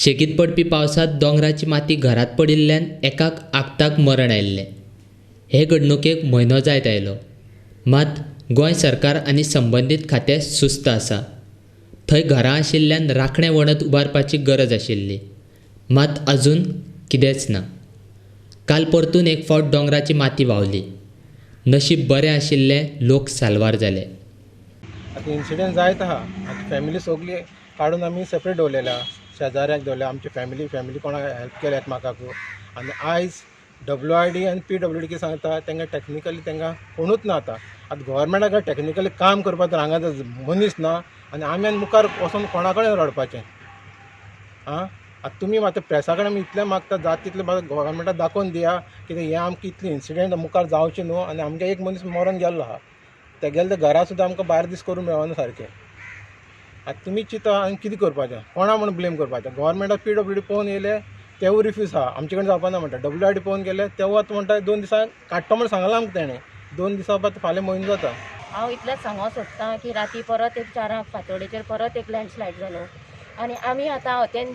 शेगीत पडपी पावसांत दोंगराची माती घरांत पडिल्ल्यान एकाक आक्ताक मरण आयिल्लें. हे घडणुकेक म्हयनो जायत आयलो. मात गोंय सरकार आनी संबंदीत खातें सुस्त आसा. थंय घरां आशिल्ल्यान राखणे वणत उबारपाची गरज आशिल्ली. मात अजून कितेंच ना. काल परतून एक फावट दोंगराची माती व्हांवली. नशीब बरें आशिल्लें लोक साल्वार जाले. आतां इन्सिडंट जायत आहा. आतां फॅमिली सगली काडून आमी सेपरेट दवरलेल्या, शेजाऱ्याक दवरल्या. आमची फॅमिली फॅमिली कोणाक हेल्प केल्या एकामेकाक. आनी आयज WID आनी PWD कितें सांगता, तांकां टॅक्निकली तांकां कोणूच ना. आतां आतां गोवोरमेंटाक टॅक्निकली काम करपाक तर हांगा मनीस ना आनी आमी आनी मुखार वचोन कोणा कडेन रडपाचें? आं, आतां तुमी आतां प्रेसा कडेन आमी इतलें मागता, जाता तितलें गोवोरमेंटाक दाखोवन दिया कितें हें आमकां इतलें इन्सिडंट मुखार जावचें न्हू. आनी आमगे एक मनीस मरोन गेल्लो आहा, तेगेले ते घरा सुद्दां आमकां भायर दीस करूंक मेळना सारकें. आतां तुमी चिंता आनी कितें करपाचें? कोणा म्हूण ब्लेम करपाचें? गोवोरमेंटाक PWD पळोवन येयले, तेवूय रिफ्यूज आहा, आमचे कडेन जावपाना म्हणटा. WID पळोवन गेले, तेवूय आतां म्हणटा 2 दिसांक काडटा म्हूण सांगलां आमकां तेणें. 2 दिसां उपरांत फाल्यां म्हयनो जाता. हांव इतलेंच सांगूंक सोदतां की राती परत एक 4 अंक फांतोडेचेर परत एक लँडस्लायड जालो आनी आमी आतां हॉतेन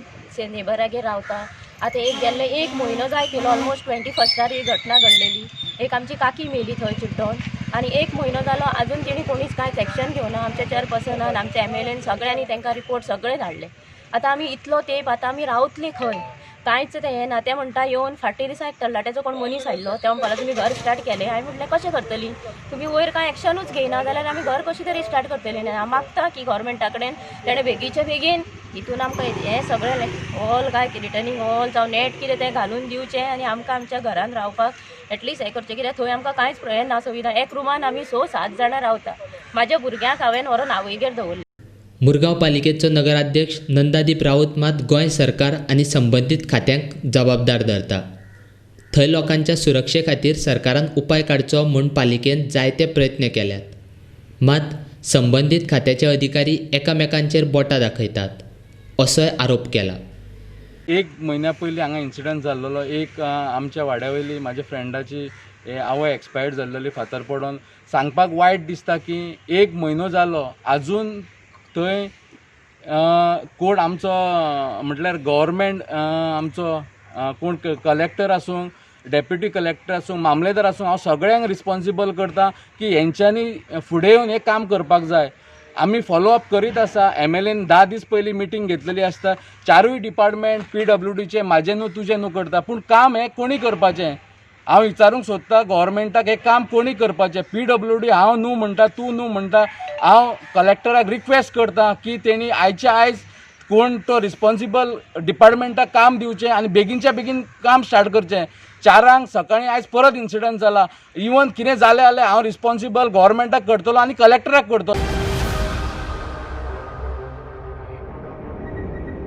नेबरागेर रावता. आतां एक गेल्ले एक म्हयनो जाय केलो, ऑलमोस्ट 21 ही घटना घडलेली. एक आमची काकी मेली थंय चिड्डोन आनी एक म्हयनो जालो, अजून तेणी कोणीच कांयच एक्शन घेवना. आमच्या चेअरपर्सनान, आमच्या MLAन, सगळ्यांनी तांकां रिपोर्ट सगळे धाडले. आतां आमी इतलो तेंप आतां आमी रावतली खंय? कांयच तें हें ना. ते म्हणटा येवन फाटल्या दिसा एक तलाट्याचो कोण मनीस आयिल्लो, ते म्हणपाक तुमी घर स्टार्ट केलें. हांवें म्हटलें, कशें करतली? तुमी वयर कांय एक्शनूच घेयना जाल्यार आमी घर कशें तरी स्टार्ट करतली? न्ही, हांव मागता की गोवोरमेंटा कडेन तेणें बेगीचे बेगीन हितून आमकां हें सगळें हॉल काय रिटर्निंग हॉल जावं नेट कितें तें घालून दिवचें आनी आमकां आमच्या घरान रावपाक एटलिस्ट हें करचें. कित्याक थंय आमकां कांयच हें ना सुविधा. एक रुमान आमी स सात जाणां रावता. म्हाज्या भुरग्यांक हांवें व्हरोन आवयगेर दवरलें. मुरगांव पालिकेचो नगराध्यक्ष नंदादीप राऊत मात गोंय सरकार आनी संबंदीत खात्यांक जबाबदार धरता. थंय लोकांच्या सुरक्षे खातीर सरकारान उपाय काडचो म्हूण पालिकेन जायते प्रयत्न केल्यात, मात संबंदीत खात्याचे अधिकारी एकामेकांचेर बोटां दाखयतात असोय आरोप केला. एक म्हयन्या पयलीं हांगा इन्सिडंट जाल्लेलो. एक आमच्या वाड्या वयली म्हाज्या फ्रेंडाची आवय एक्सपायर्ड जाल्लेली फातर पडोन. सांगपाक वायट दिसता की एक म्हयनो जालो, आजून थंय कोण आमचो, म्हटल्यार गव्हर्मेंट आमचो कोण कलेक्टर आसूं, डेप्युटी कलेक्टर आसूं, मामलेदार आसूं, हांव सगळ्यांक रिस्पोन्सिबल करता की हेंच्यांनी फुडें येवन हें काम करपाक जाय. आमी फॉलो अप करीत आसा. MLAन 10 दीस पयलीं मिटींग घेतलेली आसता. चारूय डिपार्टमेंट PWDचे म्हाजें न्हू, तुजें न्हू करता, पूण काम हें कोणी करपाचें? हांव विचारूंक सोदता गोवोरमेंटाक, हें काम कोणी करपाचें? PWD हांव न्हू म्हणटा, तूं न्हू म्हणटा. हांव कलेक्टराक रिक्वेस्ट करता की तेणी आयचे आयज कोण तो रिस्पोन्सिबल डिपार्टमेंटाक काम दिवचें आनी बेगीनच्या बेगीन काम स्टार्ट करचें. 4 अंक सकाळीं आयज परत इन्सिडंट जाला. इवन कितें जालें जाल्यार हांव रिस्पोन्सिबल गोवोरमेंटाक करतलो आनी कलेक्टराक करतलो.